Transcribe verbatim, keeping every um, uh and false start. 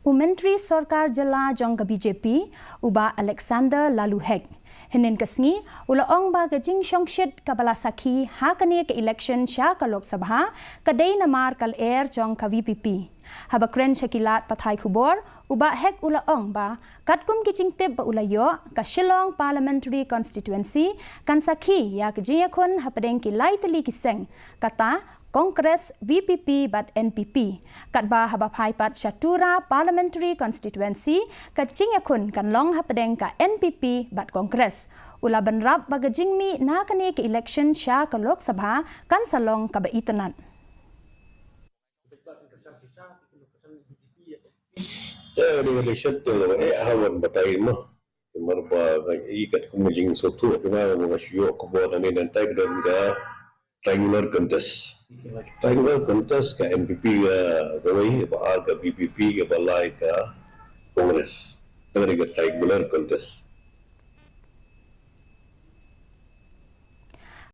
U Myntri Sorkar Jylla jong ka B J P, u Bah Alexander Laloo Hek, hynnin ka sngi u la ong ba ka jingshongshit kaba la sakhi ha kane ka election sha ka Lok Sabha ka dei namar ka lyer jong ka V P P. Haba kren sha ki lad pathai khubor, u Bah Hek u la ong ba katkum ki jingtip ba u la ïoh, ka Shillong Parliamentary Constituency kan sakhi ïa ka jingïakhun hapdeng ki lai tylli ki seng, kata Congress, V P P bad N P P. Katba haba phai pat sha Tura Parliamentary Constituency, ka jingïakhun kan long hapdeng ka N P P bad Congress. U la bynrap ba ka jingmih na kane ka election sha ka Lok Sabha kan sa long kaba itynnad. Te ni election te lo eh hawan batai mo. Mar ba ngi kat kum jing sotu kena mo shu ko bo na ni nan tai ka don ka triangular contest. Triangular contest, ka N P P ka kawei, ba ar ka V P P, kaba lai ka Congress. Tang ka triangular contest.